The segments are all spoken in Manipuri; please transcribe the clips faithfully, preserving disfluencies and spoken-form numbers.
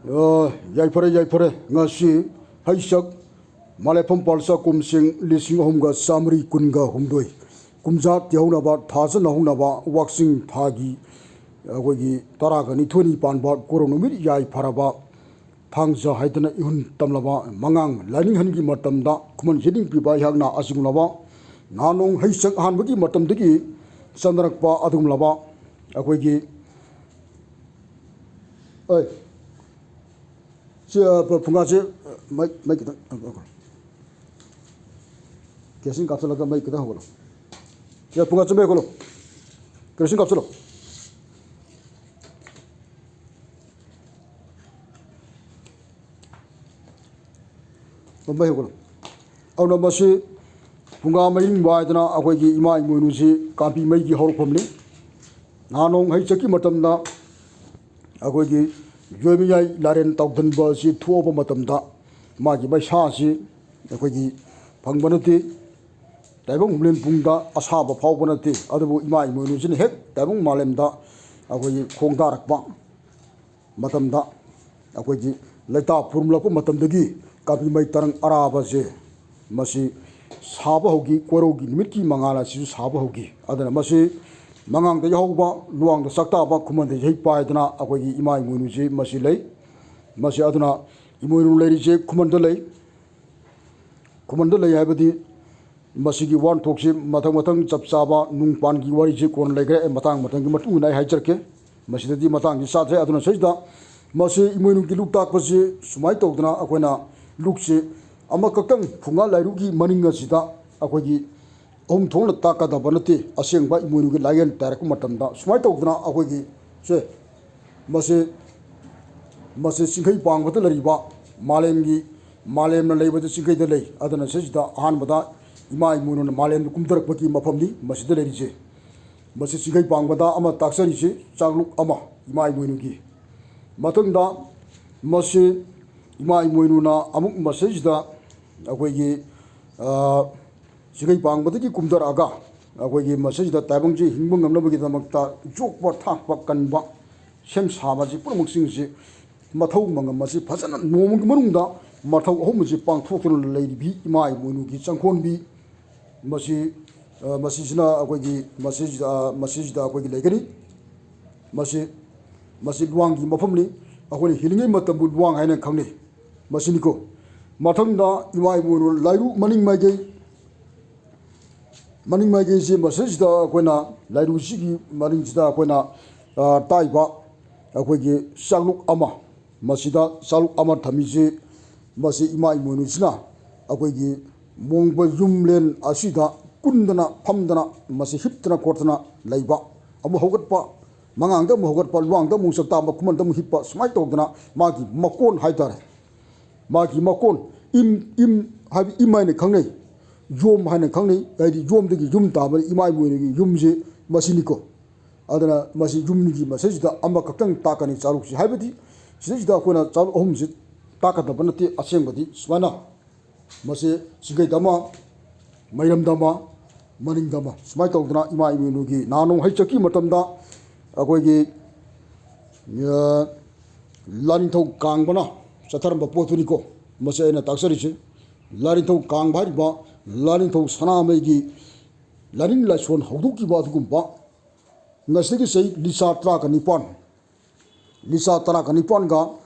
ꯑ, ꯌꯥꯏꯐꯔꯦ, ꯌꯥꯏꯐꯔꯦ꯫ ꯉꯁꯤ ꯍꯩꯁꯛ ꯃꯥꯂꯦꯐꯝ ꯄꯥꯜꯆꯥ ꯀꯨꯝꯁꯤꯡ ꯂꯤꯁꯤꯡ ꯑꯍꯨꯝꯒ ꯆꯥꯃꯔꯤ ꯀꯨꯟꯒ ꯍꯨꯝꯗꯣꯏ, ꯀꯨꯝꯖꯥ ꯇꯤꯍꯧꯅꯕ, ꯊꯥꯖꯅ ꯍꯧꯅꯕ, ꯋꯥꯛꯆꯤꯡ ꯊꯥꯒꯤ ꯑꯩꯈꯣꯏꯒꯤ ꯇꯔꯥꯒ ꯅꯤꯊꯣꯏꯅꯤ ꯄꯥꯟꯕ ꯀꯣꯔꯧ ꯅꯨꯃꯤꯠ ꯌꯥꯏꯐꯔꯕ ꯊꯥꯡꯖ ꯍꯥꯏꯗꯅ ꯏꯍꯨꯟ ꯇꯝꯂꯕ ꯃꯉꯥꯡ ꯂꯥꯏꯅꯤꯡꯍꯟꯒꯤ ꯃꯇꯝꯗ ꯈꯨꯃꯟ ꯌꯦꯅꯤꯡ ꯄꯤꯕ ꯑꯩꯍꯥꯛꯅ ꯑꯁꯤꯒꯨꯝꯂꯕ ꯅꯍꯥꯟ ꯅꯣꯡ ꯍꯩ ꯆꯪ ꯑꯍꯥꯟꯕꯒꯤ ꯃꯇꯝꯗꯒꯤ ꯆꯟꯅꯔꯛꯄ ꯑꯗꯨꯒꯨꯝꯂꯕ ꯑꯩꯈꯣꯏꯒꯤ, ꯑꯩ, ꯁꯤ, ꯑ, ꯐꯨꯡꯒꯥꯁꯦ, ꯑ, ꯃꯩ, ꯃꯩ ꯈꯤꯇꯪ, ꯑ, ꯑ, ꯀꯦꯔꯣꯁꯤꯟ ꯀꯥꯞꯁꯤꯜꯂꯒ ꯃꯩ ꯈꯤꯇꯪ ꯍꯧꯒꯠꯂꯣ꯫ ꯁꯤ ꯐꯨꯡꯒꯥꯁꯦ ꯃꯩ ꯍꯧꯒꯠꯂꯣ꯫ ꯀꯦꯔꯣꯁꯤꯟ ꯀꯥꯞꯁꯤꯜꯂꯣ꯫ ꯃꯩ ꯍꯧꯒꯠꯂꯣ꯫ ꯑꯗꯨꯅ ꯃꯁꯤ ꯐꯨꯡꯒꯥ ꯃꯩꯔꯤꯡꯕ ꯍꯥꯏꯗꯅ ꯑꯩꯈꯣꯏꯒꯤ ꯏꯃꯥ ꯏꯃꯣꯏꯅꯨꯁꯤ ꯀꯥꯡꯄꯤ ꯃꯩꯒꯤ ꯍꯧꯔꯛꯐꯝꯅꯤ꯫ ꯅꯍꯥꯟ ꯅꯣꯡ ꯍꯩ ꯆꯠꯈꯤ ꯃꯇꯝꯗ ꯑꯩꯈꯣꯏꯒꯤ ꯌꯣꯏꯃꯌꯥꯏ ꯂꯥꯔꯦꯟ ꯇꯥꯎꯊꯟꯕ ꯑꯁꯤ ꯊꯣꯛꯑꯕ ꯃꯇꯝꯗ ꯃꯥꯒꯤ ꯃꯩꯁꯥꯁꯤ ꯑꯩꯈꯣꯏꯒꯤ ꯐꯪꯕ ꯅꯠꯇꯦ꯫ ꯇꯥꯏꯕꯪ ꯍꯨꯝꯂꯦꯟ ꯄꯨꯡꯗ ꯑꯁꯥꯕ ꯐꯥꯎꯕ ꯅꯠꯇꯦ꯫ ꯑꯗꯨꯕꯨ ꯏꯃꯥ ꯏꯃꯣꯏꯅꯨꯁꯤꯅ ꯍꯦꯛ ꯇꯥꯏꯕꯪ ꯃꯥꯂꯦꯝꯗ ꯑꯩꯈꯣꯏꯒꯤ ꯈꯣꯡꯗꯥꯔꯛꯄ ꯃꯇꯝꯗ, ꯑꯩꯈꯣꯏꯒꯤ ꯂꯩꯇꯥ ꯐꯨꯔꯨꯝꯂꯛꯄ ꯃꯇꯝꯗꯒꯤ ꯀꯥꯡꯄꯤ ꯃꯩ ꯇꯔꯪ ꯑꯔꯥꯕꯁꯦ ꯃꯁꯤ ꯁꯥꯕ ꯍꯧꯈꯤ꯫ ꯀꯣꯔꯧꯒꯤ ꯅꯨꯃꯤꯠꯀꯤ ꯃꯉꯥꯜ ꯑꯁꯤꯁꯨ ꯁꯥꯕ ꯍꯧꯈꯤ꯫ ꯑꯗꯨꯅ ꯃꯁꯤ ꯃꯉꯥꯡꯗ ꯌꯥꯍꯧꯕ, ꯂꯨꯋꯥꯡꯗ ꯆꯥꯛ ꯇꯥꯕ, ꯈꯨꯃꯟꯗ ꯏꯁꯩ ꯄꯥꯏꯗꯅ ꯑꯩꯈꯣꯏꯒꯤ ꯏꯃꯥ ꯏꯃꯣꯏꯅꯨꯁꯤ ꯃꯁꯤ ꯂꯩ꯫ ꯃꯁꯤ ꯑꯗꯨꯅ ꯏꯃꯣꯏꯅꯨ ꯂꯩꯔꯤꯁꯦ ꯈꯨꯃꯟꯗ ꯂꯩ꯫ ꯈꯨꯃꯟꯗ ꯂꯩ ꯍꯥꯏꯕꯗꯤ ꯃꯁꯤꯒꯤ ꯋꯥꯍꯟꯊꯣꯛꯁꯤ ꯃꯊꯪ ꯃꯊꯪ ꯆꯞ ꯆꯥꯕ ꯅꯨꯡ ꯄꯥꯟꯒꯤ ꯋꯥꯔꯤꯁꯤ ꯀꯣꯟꯅ ꯂꯩꯈ꯭ꯔꯦ꯫ ꯑꯩ ꯃꯇꯥꯡ ꯃꯇꯝꯒꯤ ꯃꯇꯨꯡ ꯏꯟꯅ ꯑꯩ ꯍꯥꯏꯖꯔꯛꯀꯦ꯫ ꯃꯁꯤꯗꯗꯤ ꯃꯇꯥꯡꯁꯤ ꯆꯥꯗ꯭ꯔꯦ꯫ ꯑꯗꯨꯅ ꯁꯤꯗꯩꯁꯤꯗ ꯃꯁꯤ ꯏꯃꯣꯏꯅꯨꯒꯤ ꯂꯨꯛ ꯇꯥꯛꯄꯁꯤ ꯁꯨꯃꯥꯏꯅ ꯇꯧꯗꯅ ꯑꯩꯈꯣꯏꯅ ꯂꯨꯛꯁꯤ ꯑꯃꯈꯛꯇꯪ ꯐꯨꯡꯒꯥ ꯂꯥꯏꯔꯨꯒꯤ ꯃꯅꯤꯡ ꯑꯁꯤꯗ ꯑꯩꯈꯣꯏꯒꯤ ꯑꯍꯨꯝ ꯊꯣꯛꯅ ꯇꯥꯛꯀꯗꯕ ꯅꯠꯇꯦ꯫ ꯑꯁꯦꯡꯕ ꯏꯃꯣꯏꯅꯨꯒꯤ ꯂꯥꯏꯌꯦꯟ ꯇꯥꯏꯔꯛꯄ ꯃꯇꯝꯗ ꯁꯨꯃꯥꯏꯅ ꯇꯧꯗꯅ ꯑꯩꯈꯣꯏꯒꯤ ꯁꯦ ꯃꯁꯤ, ꯃꯁꯤ ꯆꯤꯡꯈꯩ ꯄꯥꯡꯕꯗ ꯂꯩꯔꯤꯕ ꯃꯥꯂꯦꯝꯒꯤ, ꯃꯥꯂꯦꯝꯅ ꯂꯩꯕꯗ ꯆꯤꯡꯈꯩꯗ ꯂꯩ꯫ ꯑꯗꯨꯅ ꯁꯤꯁꯤꯗ ꯑꯍꯥꯟꯕꯗ ꯏꯃꯥ ꯏꯃꯣꯏꯅꯨꯅ ꯃꯥꯂꯦꯝꯗ ꯀꯨꯝꯊꯔꯛꯄꯒꯤ ꯃꯐꯝꯅꯤ ꯃꯁꯤꯗ ꯂꯩꯔꯤꯁꯦ꯫ ꯃꯁꯤ ꯆꯤꯡꯈꯩ ꯄꯥꯡꯕꯗ ꯑꯃ ꯇꯥꯛꯆꯔꯤꯁꯤ ꯆꯥꯛꯂꯨꯛ ꯑꯃ ꯏꯃꯥ ꯏꯃꯣꯏꯅꯨꯒꯤ꯫ ꯃꯊꯪꯗ ꯃꯁꯤ ꯏꯃꯥ ꯏꯃꯣꯏꯅꯨꯅ ꯑꯃꯨꯛ ꯃꯁꯤꯁꯤꯗ ꯑꯩꯈꯣꯏꯒꯤ, ꯑ, ꯆꯤꯡꯈꯩ ꯄꯥꯡꯕꯗꯒꯤ ꯀꯨꯝꯊꯔꯛꯑꯒ ꯑꯩꯈꯣꯏꯒꯤ ꯃꯁꯤꯁꯤꯗ ꯇꯥꯏꯕꯪꯁꯤ ꯍꯤꯡꯕ ꯉꯝꯅꯕꯒꯤꯗꯃꯛꯇ ꯌꯣꯛꯄ ꯊꯥꯛꯄ ꯀꯟꯕ ꯁꯦꯝ ꯁꯥꯕꯁꯤ ꯄꯨꯝꯅꯃꯛꯁꯤꯡꯁꯤ ꯃꯊꯧ ꯃꯉꯝ ꯑꯁꯤ ꯐꯖꯅ ꯅꯣꯡꯃꯒꯤ ꯃꯅꯨꯡꯗ ꯃꯊꯧ ꯑꯍꯨꯝ ꯑꯁꯤ ꯄꯥꯡꯊꯣꯛꯇꯨꯅ ꯂꯩꯔꯤꯕꯤ ꯏꯃꯥ ꯏꯃꯣꯏꯅꯨꯒꯤ ꯆꯪꯈꯣꯟꯕꯤ꯫ ꯃꯁꯤ, ꯑ, ꯃꯁꯤꯁꯤꯅ ꯑꯩꯈꯣꯏꯒꯤ, ꯃꯁꯤꯁꯤꯗ, ꯃꯁꯤꯁꯤꯗ ꯑꯩꯈꯣꯏꯒꯤ ꯂꯩꯒꯅꯤ꯫ ꯃꯁꯤ, ꯃꯁꯤ ꯂꯨꯋꯥꯡꯒꯤ ꯃꯐꯝꯅꯤ꯫ ꯑꯩꯈꯣꯏꯅ ꯍꯤꯂꯤꯉꯩ ꯃꯇꯝꯕꯨ ꯂꯨꯋꯥꯡ ꯍꯥꯏꯅ ꯈꯪꯅꯩ꯫ ꯃꯁꯤꯅꯤꯀꯣ꯫ ꯃꯊꯪꯗ ꯏꯃꯥ ꯏꯃꯣꯏꯅꯨ ꯂꯥꯏꯔꯨ ꯃꯅꯤꯡ ꯃꯥꯏꯀꯩ, ꯃꯅꯤꯡ ꯃꯥꯏꯀꯩꯁꯤ ꯃꯁꯤꯁꯤꯗ ꯑꯩꯈꯣꯏꯅ ꯂꯥꯏꯔꯨꯁꯤꯒꯤ ꯃꯅꯤꯡꯁꯤꯗ ꯑꯩꯈꯣꯏꯅ, ꯑ, ꯇꯥꯛꯏꯕ ꯑꯩꯈꯣꯏꯒꯤ ꯆꯥꯛꯂꯨꯛ ꯑꯃ, ꯃꯁꯤꯗ ꯆꯥꯛꯂꯨꯛ ꯑꯃ ꯊꯝꯃꯤꯁꯤ, ꯃꯁꯤ ꯏꯃꯥ ꯏꯃꯣꯏꯅꯨꯁꯤꯅ ꯑꯩꯈꯣꯏꯒꯤ ꯃꯣꯡꯕ ꯌꯨꯝꯂꯦꯟ ꯑꯁꯤꯗ ꯀꯨꯟꯗꯅ ꯐꯝꯗꯅ ꯃꯁꯤ ꯍꯤꯞꯇꯅ ꯈꯣꯠꯇꯅ ꯂꯩꯕ, ꯑꯃꯨꯛ ꯍꯧꯒꯠꯄ, ꯃꯉꯥꯡꯗ ꯑꯃꯨꯛ ꯍꯧꯒꯠꯄ, ꯂꯨꯋꯥꯡꯗ ꯑꯃꯨꯛ ꯆꯥꯛꯇꯥꯝꯕ, ꯈꯨꯃꯟꯗ ꯑꯃꯨꯛ ꯍꯤꯞꯄ, ꯁꯨꯃꯥꯏꯅ ꯇꯧꯗꯅ ꯃꯥꯒꯤ ꯃꯀꯣꯟ ꯍꯥꯏꯇꯥꯔꯦ꯫ ꯃꯥꯒꯤ ꯃꯀꯣꯟ, ꯏꯝ, ꯏꯝ ꯍꯥꯏꯕ ꯏꯝ ꯍꯥꯏꯅ ꯈꯪꯅꯩ, ꯌꯣꯝ ꯍꯥꯏꯅ ꯈꯪꯅꯩ꯫ ꯍꯥꯏꯗꯤ ꯌꯣꯝꯗꯒꯤ ꯌꯨꯝ ꯇꯥꯕ ꯏꯃꯥ ꯏꯃꯣꯏꯅꯨꯒꯤ ꯌꯨꯝꯁꯦ ꯃꯁꯤꯅꯤꯀꯣ꯫ ꯑꯗꯨꯅ ꯃꯁꯤ ꯌꯨꯝꯒꯤ ꯃꯁꯤꯗꯩꯁꯤꯗ ꯑꯃꯈꯛꯇꯪ ꯇꯥꯛꯀꯅꯤ ꯆꯥꯂꯨꯛꯁꯤ꯫ ꯍꯥꯏꯕꯗꯤ ꯁꯤꯗꯩꯁꯤꯗ ꯑꯩꯈꯣꯏꯅ ꯆꯥꯂꯨꯛ ꯑꯍꯨꯝꯁꯤ ꯇꯥꯛꯀꯗꯕ ꯅꯠꯇꯦ꯫ ꯑꯁꯦꯡꯕꯗꯤ ꯁꯨꯃꯥꯏꯅ ꯃꯁꯤ ꯆꯤꯡꯒꯩꯗ ꯑꯃ, ꯃꯩꯔꯝꯗ ꯑꯃ, ꯃꯅꯤꯡꯗ ꯑꯃ, ꯁꯨꯃꯥꯏꯅ ꯇꯧꯗꯅ ꯏꯃꯥ ꯏꯃꯣꯏꯅꯨꯒꯤ ꯅꯍꯥꯟ ꯅꯣꯡ ꯍꯩ ꯆꯠꯈꯤ ꯃꯇꯝꯗ ꯑꯩꯈꯣꯏꯒꯤ, ꯑ, ꯂꯥꯅꯤꯡꯊꯧ ꯀꯥꯡꯕꯅ ꯆꯠꯊꯔꯝꯕ ꯄꯣꯠꯇꯨꯅꯤꯀꯣ꯫ ꯃꯁꯤ ꯑꯩꯅ ꯇꯥꯛꯆꯔꯤꯁꯦ꯫ ꯂꯥꯅꯤꯡꯊꯧ ꯀꯥꯡꯕ ꯍꯥꯏꯔꯤꯕ ꯂꯥꯅꯤꯡꯊꯧ ꯁꯅꯥꯃꯍꯤꯒꯤ ꯂꯥꯏꯅꯤꯡ ꯂꯥꯏꯁꯣꯟ ꯍꯧꯗꯣꯛꯈꯤꯕ ꯑꯗꯨꯒꯨꯝꯕ ꯉꯁꯤꯒꯤ ꯆꯍꯤ ꯂꯤꯁꯥ ꯇꯔꯥꯒ ꯅꯤꯄꯥꯟ, ꯂꯤꯁꯥ ꯇꯔꯥꯒ ꯅꯤꯄꯥꯟꯒ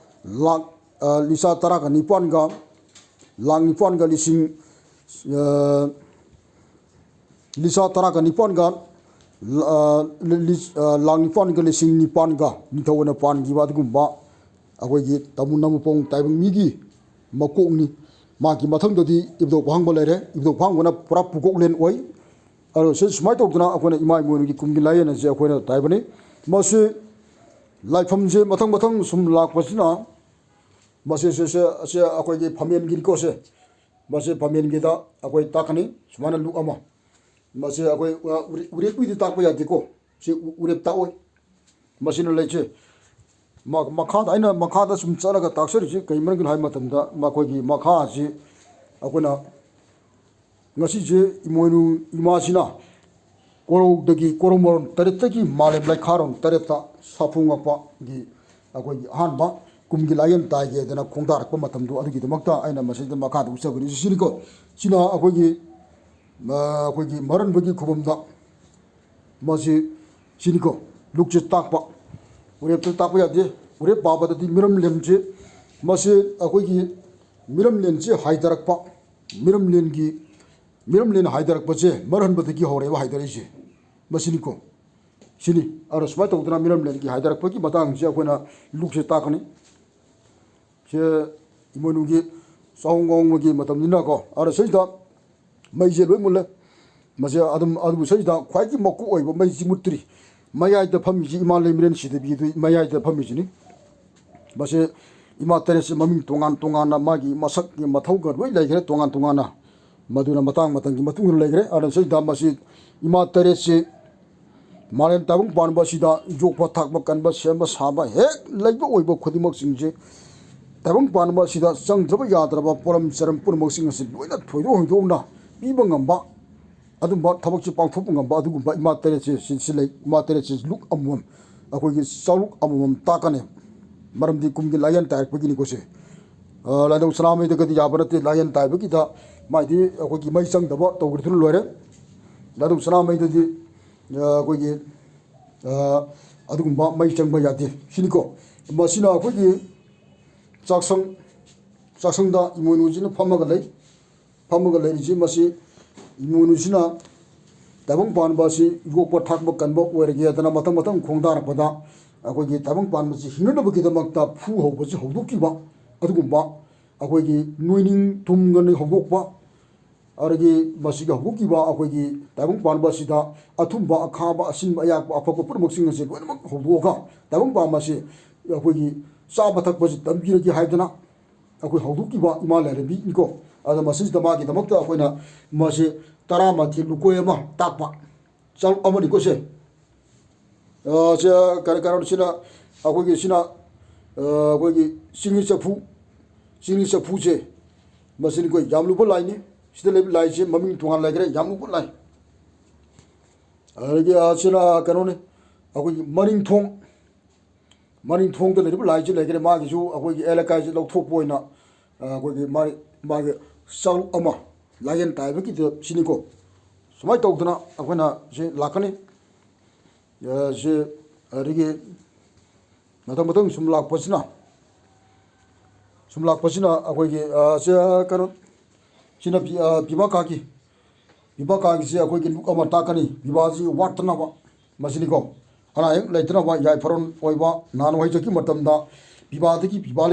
ꯂꯥꯛ, ꯑ, ꯂꯤꯁꯥ ꯇꯔꯥꯒ ꯅꯤꯄꯥꯟꯒ ꯂꯥꯛ ꯅꯤꯄꯥꯟꯒ ꯂꯤꯁꯤꯡ, ꯑ, ꯂꯤꯁꯥ ꯇꯔꯥꯒ ꯅꯤꯄꯥꯟꯒ, ꯑ, ꯂꯤ-, ꯂꯤ-, ꯑ, ꯂꯥꯛ ꯅꯤꯄꯥꯟꯒ ꯂꯤꯁꯤꯡ ꯅꯤꯄꯥꯟꯒ ꯅꯤꯡꯊꯧ ꯑꯣꯏꯅ ꯄꯥꯟꯈꯤꯕ ꯑꯗꯨꯒꯨꯝꯕ ꯑꯩꯈꯣꯏꯒꯤ ꯇꯥꯃꯨ ꯅꯥꯃꯨꯄꯣꯡ ꯇꯥꯏꯕꯪ ꯃꯤꯒꯤ ꯃꯀꯣꯛꯅꯤ꯫ ꯃꯥꯒꯤ ꯃꯊꯪꯗꯗꯤ ꯏꯕꯨꯙꯧ ꯐꯥꯡꯕ ꯂꯩꯔꯦ꯫ ꯏꯕꯨꯙꯧ ꯐꯥꯡꯕꯅ ꯄꯨꯔꯥ ꯄꯨꯀꯣꯛꯂꯦꯟ ꯑꯣꯏ꯫ ꯑꯗꯣ ꯁꯤ ꯁꯨꯃꯥꯏꯅ ꯇꯧꯗꯅ ꯑꯩꯈꯣꯏꯅ ꯏꯃꯥ ꯏꯃꯣꯏꯅꯨꯒꯤ ꯀꯨꯝꯒꯤ ꯂꯥꯏꯌꯦꯟ ꯑꯁꯦ ꯑꯩꯈꯣꯏꯅ ꯇꯥꯏꯕꯅꯤ꯫ ꯃꯁꯤ ꯂꯥꯏꯐꯝꯁꯦ ꯃꯊꯪ ꯃꯊꯪ ꯁꯨꯝ ꯂꯥꯛꯄꯁꯤꯅ ꯃꯁꯤ, ꯁꯤ, ꯁꯤ, ꯑꯁꯤ ꯑꯩꯈꯣꯏꯒꯤ ꯐꯝꯃꯦꯟꯒꯤꯅꯤꯀꯣ꯫ ꯁꯦ, ꯃꯁꯤ ꯐꯝꯃꯦꯟꯒꯤꯗ ꯑꯩꯈꯣꯏ ꯇꯥꯛꯀꯅꯤ꯫ ꯁꯨꯃꯥꯏꯅ ꯂꯨꯛ ꯑꯃ꯫ ꯃꯁꯤ ꯑꯩꯈꯣꯏ, ꯑ, ꯎꯔꯦ-, ꯎꯔꯦꯛꯄꯨꯗꯤ ꯇꯥꯛꯄ ꯌꯥꯗꯦꯀꯣ꯫ ꯁꯤ ꯎ-, ꯎꯔꯦꯞ ꯇꯥꯛꯑꯣꯏ꯫ ꯃꯁꯤꯅ ꯂꯩꯁꯦ꯫ ꯃ-, ꯃꯈꯥꯗ, ꯑꯩꯅ ꯃꯈꯥꯗ ꯁꯨꯝ ꯆꯠꯂꯒ ꯇꯥꯛꯆꯔꯤꯁꯤ ꯀꯔꯤ ꯃꯔꯝꯒꯤꯅꯣ ꯍꯥꯏꯕ ꯃꯇꯝꯗ, ꯃꯈꯣꯏꯒꯤ ꯃꯈꯥ ꯑꯁꯤ ꯑꯩꯈꯣꯏꯅ ꯉꯁꯤꯁꯦ ꯏꯃꯣꯏꯅꯨ ꯏꯃꯥꯁꯤꯅ ꯀꯣꯔꯧꯗꯒꯤ, ꯀꯣꯔꯧꯃꯔꯣꯟ ꯇꯔꯦꯠꯇꯒꯤ ꯃꯥꯂꯦꯝ ꯂꯩꯈꯥꯔꯣꯟ ꯇꯔꯦꯠꯇ ꯁꯥꯐꯨ ꯉꯛꯄꯒꯤ ꯑꯩꯈꯣꯏꯒꯤ ꯑꯍꯥꯟꯕ ꯀꯨꯝꯒꯤ ꯂꯥꯏꯌꯦꯟ ꯇꯥꯏꯒꯦꯗꯅ ꯈꯣꯡꯗꯥꯔꯛꯄ ꯃꯇꯝꯗꯣ, ꯑꯗꯨꯒꯤꯗꯃꯛꯇ ꯑꯩꯅ ꯃꯁꯤꯗ ꯃꯈꯥꯗ ꯎꯠꯆꯕꯅꯤ꯫ ꯁꯤꯅꯤꯀꯣ, ꯁꯤꯅ ꯑꯩꯈꯣꯏꯒꯤ, ꯑ, ꯑꯩꯈꯣꯏꯒꯤ ꯃꯔꯟꯕꯒꯤ ꯈꯨꯕꯝꯗ ꯃꯁꯤ, ꯁꯤꯅꯤꯀꯣ, ꯂꯨꯛꯁꯦ ꯇꯥꯛꯄ꯫ ꯎꯔꯦꯞꯇ ꯇꯥꯛꯄ ꯌꯥꯗꯦ꯫ ꯎꯔꯦꯞ ꯄꯥꯕꯗꯗꯤ ꯃꯤꯔꯝꯂꯦꯟꯁꯦ, ꯃꯁꯤ ꯑꯩꯈꯣꯏꯒꯤ ꯃꯤꯔꯝꯂꯦꯟꯁꯦ ꯍꯥꯏꯊꯔꯛꯄ, ꯃꯤꯔꯝꯂꯦꯟꯒꯤ, ꯃꯤꯔꯝꯂꯦꯟ ꯍꯥꯏꯊꯔꯛꯄꯁꯦ ꯃꯔꯍꯟꯕꯗꯒꯤ ꯍꯧꯔꯛꯑꯦꯕ ꯍꯥꯏꯊꯔꯛꯏꯁꯦ꯫ ꯃꯁꯤꯅꯤꯀꯣ꯫ ꯁꯤꯅꯤ꯫ ꯑꯗꯣ ꯁꯨꯃꯥꯏꯅ ꯇꯧꯗꯅ ꯃꯤꯔꯝꯂꯦꯟꯒꯤ ꯍꯥꯏꯊꯔꯛꯄꯒꯤ ꯃꯇꯥꯡꯁꯦ ꯑꯩꯈꯣꯏꯅ ꯂꯨꯛꯁꯦ ꯇꯥꯛꯀꯅꯤ꯫ ꯁꯦ ꯏꯃꯣꯏꯅꯨꯒꯤ ꯆꯥꯍꯣꯡ ꯉꯥꯍꯣꯡꯕꯒꯤ ꯃꯇꯝꯅꯤꯅꯀꯣ꯫ ꯑꯗꯣ ꯁꯤꯗ ꯃꯩꯁꯦ ꯂꯣꯏ ꯃꯨꯠꯂꯦ꯫ ꯃꯁꯤ ꯑꯗꯨꯝ, ꯑꯗꯨꯕꯨ ꯁꯤꯗ ꯈ꯭ꯋꯥꯏꯗꯒꯤ ꯃꯀꯣꯛ ꯑꯣꯏꯕ ꯃꯩꯁꯤ ꯃꯨꯠꯇ꯭ꯔꯤ꯫ ꯃꯌꯥꯏꯗ ꯐꯝꯃꯤꯁꯤ ꯏꯃꯥ ꯂꯩꯃꯔꯦꯟ ꯁꯤꯗꯕꯤ ꯑꯗꯨ ꯃꯌꯥꯏꯗ ꯐꯝꯃꯤꯁꯤꯅꯤ꯫ ꯃꯁꯤ ꯏꯃꯥ ꯇꯔꯦꯠꯁꯤ ꯃꯃꯤꯡ ꯇꯣꯉꯥꯟ ꯇꯣꯉꯥꯟꯅ ꯃꯥꯒꯤ ꯃꯁꯛꯀꯤ ꯃꯊꯧꯒ ꯂꯣꯏ ꯂꯩꯈ꯭ꯔꯦ ꯇꯣꯉꯥꯟ ꯇꯣꯉꯥꯟꯅ꯫ ꯃꯗꯨꯅ ꯃꯇꯥꯡ ꯃꯇꯝꯒꯤ ꯃꯇꯨꯡ ꯏꯟꯅ ꯂꯩꯈ꯭ꯔꯦ꯫ ꯑꯗꯨꯅ ꯁꯤꯗ ꯃꯁꯤ ꯏꯃꯥ ꯇꯔꯦꯠꯁꯤ ꯃꯥꯂꯦꯝ ꯇꯥꯏꯕꯪ ꯄꯥꯟꯕ ꯑꯁꯤꯗ ꯌꯣꯛꯄ ꯊꯥꯛꯄ ꯀꯟꯕ ꯁꯦꯝꯕ ꯁꯥꯕ ꯍꯦꯛ ꯂꯩꯕ ꯑꯣꯏꯕ ꯈꯨꯗꯤꯡꯃꯛꯁꯤꯡꯁꯦ ꯇꯥꯏꯕꯪ ꯄꯥꯟꯕ ꯑꯁꯤꯗ ꯆꯪꯗ꯭ꯔꯕ ꯌꯥꯗ꯭ꯔꯕ ꯄꯣꯠꯂꯝ ꯆꯔꯝ ꯄꯨꯝꯅꯃꯛꯁꯤꯡ ꯑꯁꯤ ꯂꯣꯏꯅ ꯊꯣꯏꯗꯣꯛ ꯍꯦꯟꯗꯣꯛꯅ ꯄꯤꯕ ꯉꯝꯕ ꯑꯗꯨꯝꯕ ꯊꯕꯛꯁꯦ ꯄꯥꯡꯊꯣꯛꯄ ꯉꯝꯕ ꯑꯗꯨꯒꯨꯝꯕ ꯏꯃꯥ ꯇꯔꯦꯠꯁꯦ ꯁꯤ, ꯁꯤ ꯂꯩ꯫ ꯏꯃꯥ ꯇꯔꯦꯠꯁꯦ ꯂꯨꯛ ꯑꯃꯃꯝ, ꯑꯩꯈꯣꯏꯒꯤ ꯆꯥꯂꯨꯛ ꯑꯃꯃꯝ ꯇꯥꯛꯀꯅꯤ꯫ ꯃꯔꯝꯗꯤ ꯀꯨꯝꯒꯤ ꯂꯥꯏꯌꯦꯟ ꯇꯥꯏꯔꯛꯄꯒꯤꯅꯤꯀꯣ ꯁꯦ꯫ ꯑ, ꯂꯥꯏꯙꯧ ꯁꯅꯥꯃꯍꯤꯗꯒꯗꯤ ꯌꯥꯕ ꯅꯠꯇꯦ꯫ ꯂꯥꯏꯌꯦꯟ ꯇꯥꯏꯕꯒꯤꯗ ꯃꯥꯏꯗꯤ ꯑꯩꯈꯣꯏꯒꯤ ꯃꯩ ꯆꯪꯗꯕ ꯇꯧꯈ꯭ꯔꯗꯨꯅ ꯂꯣꯏꯔꯦ꯫ ꯂꯥꯏꯙꯧ ꯁꯅꯥꯃꯍꯤꯗꯗꯤ, ꯑ, ꯑꯩꯈꯣꯏꯒꯤ, ꯑ, ꯑꯗꯨꯒꯨꯝꯕ ꯃꯩ ꯆꯪꯕ ꯌꯥꯗꯦ ꯁꯤꯅꯤꯀꯣ꯫ ꯃꯁꯤꯅ ꯑꯩꯈꯣꯏꯒꯤ ꯆꯥꯛꯁꯪ, ꯆꯥꯛꯁꯪꯗ ꯏꯃꯣꯏꯅꯨꯁꯤꯅ ꯐꯝꯃꯒ ꯂꯩ꯫ ꯐꯝꯃꯒ ꯂꯩꯔꯤꯁꯤ ꯃꯁꯤ ꯏꯃꯣꯏꯅꯨꯁꯤꯅ ꯇꯥꯏꯕꯪ ꯄꯥꯟꯕ ꯑꯁꯤ ꯌꯣꯛꯄ ꯊꯥꯛꯄ ꯀꯟꯕ ꯑꯣꯏꯔꯒꯦꯗꯅ ꯃꯊꯪ ꯃꯊꯪ ꯈꯣꯡꯗꯥꯔꯛꯄꯗ ꯑꯩꯈꯣꯏꯒꯤ ꯇꯥꯏꯕꯪ ꯄꯥꯟꯕꯁꯤ ꯍꯤꯡꯅꯅꯕꯒꯤꯗꯃꯛꯇ ꯐꯨ ꯍꯧꯕꯁꯤ ꯍꯧꯗꯣꯛꯈꯤꯕ ꯑꯗꯨꯒꯨꯝꯕ ꯑꯩꯈꯣꯏꯒꯤ ꯅꯣꯏꯅꯤꯡ ꯊꯨꯝꯒꯅꯤ ꯍꯧꯗꯣꯛꯄ, ꯑꯗꯒꯤ ꯃꯁꯤꯒꯤ ꯍꯧꯗꯣꯛꯈꯤꯕ ꯑꯩꯈꯣꯏꯒꯤ ꯇꯥꯏꯕꯪ ꯄꯥꯟꯕ ꯑꯁꯤꯗ ꯑꯊꯨꯝꯕ, ꯑꯈꯥꯕ, ꯑꯁꯤꯟꯕ, ꯑꯌꯥꯛꯄ, ꯑꯐꯛꯄ ꯄꯨꯝꯅꯃꯛꯁꯤꯡ ꯑꯁꯤ ꯂꯣꯏꯅꯃꯛ ꯍꯧꯗꯣꯛꯑꯒ ꯇꯥꯏꯕꯪ ꯄꯥꯟꯕ ꯑꯁꯤ ꯑꯩꯈꯣꯏꯒꯤ ꯆꯥꯕ ꯊꯛꯄꯁꯤ ꯇꯝꯕꯤꯔꯒꯦ ꯍꯥꯏꯗꯅ ꯑꯩꯈꯣꯏ ꯍꯧꯗꯣꯛꯈꯤꯕ ꯏꯃꯥ ꯂꯥꯏꯔꯦꯝꯕꯤꯅꯤꯀꯣ꯫ ꯑꯗ ꯃꯁꯤꯁꯤꯗ ꯃꯥꯒꯤꯗꯃꯛꯇ ꯑꯩꯈꯣꯏꯅ ꯃꯁꯤ ꯇꯔꯥꯃꯥꯊꯣꯏ ꯂꯨꯀꯣꯏ ꯑꯃ ꯇꯥꯛꯄ ꯆꯥꯂꯨꯛ ꯑꯃꯅꯤꯀꯣ ꯁꯦ꯫ ꯑ, ꯁꯦ, ꯀꯔꯤ, ꯀꯩꯅꯣ, ꯁꯤꯅ, ꯑꯩꯈꯣꯏꯒꯤ, ꯁꯤꯅ, ꯑ, ꯑꯩꯈꯣꯏꯒꯤ ꯆꯤꯡꯒꯤ ꯆꯐꯨ, ꯆꯤꯡꯒꯤ ꯆꯐꯨꯁꯦ, ꯃꯁꯤꯅꯤꯀꯣ ꯌꯥꯝ ꯂꯨꯕ ꯂꯥꯏꯅꯤ꯫ ꯁꯤꯗ ꯂꯩꯕ ꯂꯥꯏꯁꯦ ꯃꯃꯤꯡ ꯇꯣꯉꯥꯟ ꯂꯩꯈ꯭ꯔꯦ, ꯌꯥꯝ ꯂꯨꯕ ꯂꯥꯏ꯫ ꯑꯗꯒꯤ, ꯑ, ꯁꯤꯅ ꯀꯩꯅꯣꯅꯤ, ꯑꯩꯈꯣꯏꯒꯤ ꯃꯅꯤꯡꯊꯣꯡ, ꯃꯅꯤꯡ ꯊꯣꯡꯗ ꯂꯩꯔꯤꯕ ꯂꯥꯏꯁꯤ ꯂꯩꯈ꯭ꯔꯦ, ꯃꯥꯒꯤꯁꯨ ꯑꯩꯈꯣꯏꯒꯤ ꯑꯦꯂꯀꯥꯁꯤ ꯂꯧꯊꯣꯛꯄ ꯑꯣꯏꯅ, ꯑ, ꯑꯩꯈꯣꯏꯒꯤ ꯃꯥꯒꯤ, ꯃꯥꯒꯤ ꯆꯥꯂꯨꯛ ꯑꯃ ꯂꯥꯏꯌꯦꯟ ꯇꯥꯏꯕꯒꯤꯗ ꯁꯤꯅꯤꯀꯣ꯫ ꯁꯨꯃꯥꯏꯅ ꯇꯧꯗꯅ ꯑꯩꯈꯣꯏꯅ ꯁꯤ ꯂꯥꯛꯀꯅꯤ꯫ ꯑ, ꯁꯤ ꯑꯗꯒꯤ ꯃꯊꯪ ꯃꯊꯪ ꯁꯨꯝ ꯂꯥꯛꯄꯁꯤꯅ, ꯁꯨꯝ ꯂꯥꯛꯄꯁꯤꯅ ꯑꯩꯈꯣꯏꯒꯤ, ꯑ, ꯁꯤ, ꯑ, ꯀꯩꯅꯣ, ꯁꯤꯅ ꯄꯤ-, ꯑ, ꯄꯤꯕꯥ ꯀꯥꯒꯤ, ꯄꯤꯕꯥ ꯀꯥꯒꯤꯁꯤ ꯑꯩꯈꯣꯏꯒꯤ ꯂꯨꯛ ꯑꯃ ꯇꯥꯛꯀꯅꯤ, ꯄꯤꯕꯥꯁꯤ ꯋꯥꯠꯇꯅꯕ꯫ ꯃꯁꯤꯅꯤꯀꯣ, ꯑꯅꯥ ꯑꯌꯦꯛ ꯂꯩꯇꯅꯕ, ꯌꯥꯏꯐꯔꯣꯟ ꯑꯣꯏꯕ, ꯅꯍꯥꯟꯋꯥꯏ ꯍꯥꯛꯇꯛꯀꯤ ꯃꯇꯝꯗ ꯄꯤꯕꯥꯗꯒꯤ ꯄꯤꯕꯥ